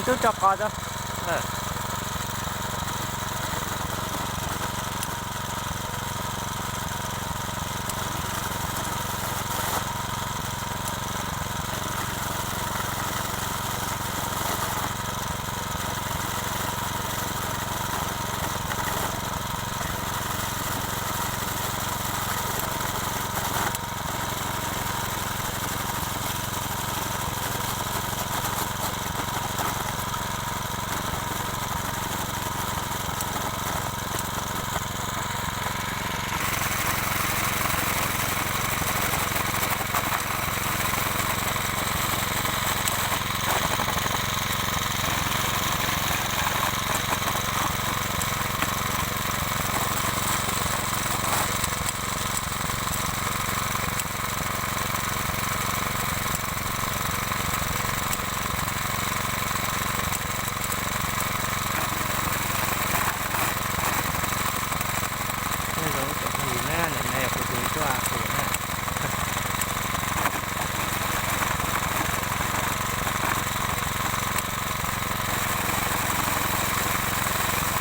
Tub tso qos tso. Nyob zoo ib tsoom phooj ywg na, ntawm no yog kuv tus me tub A Qus na.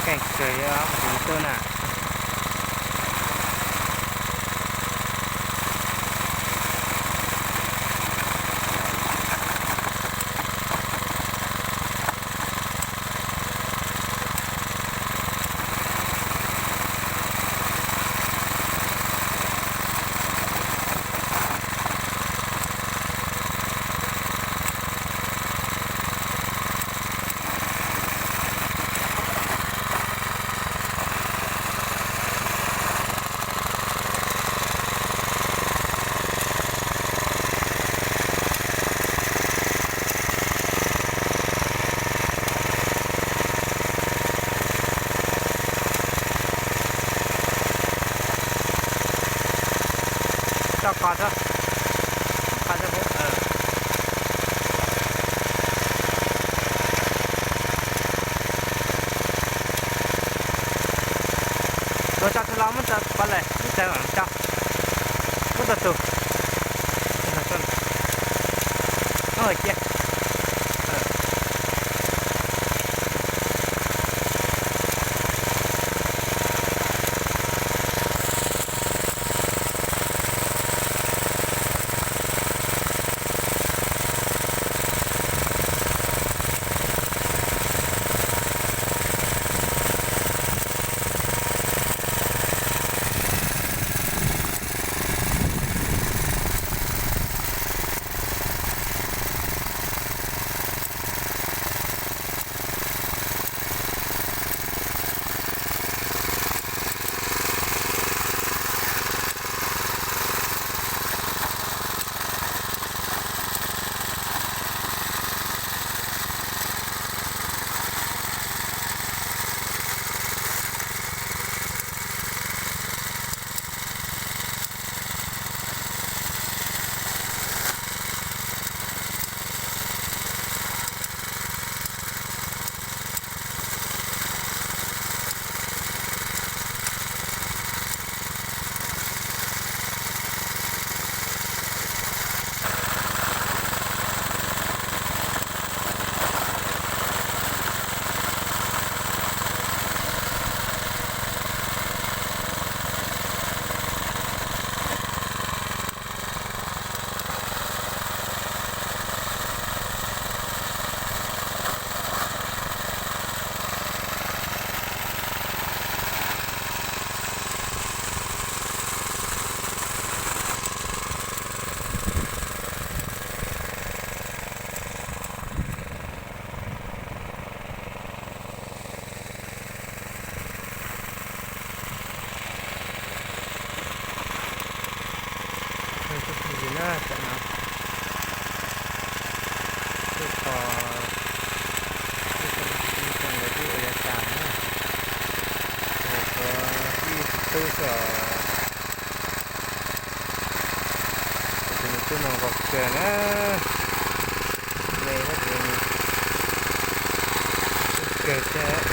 Keej kawg li os kuv tus me tub na. Tso qos tso, qos tso. Luag tso tsis los muab tso pov lawm, ib txawm tso. Muab tau tus. Muab cia. Tus phooj ywg na, tam no tuaj kho, tuaj kho ib tug ntawd twb ua yav tas na, ua ib xyoo xwb os. Tus me tub no nqos kawg na, me tab sis nqos kawg thiab.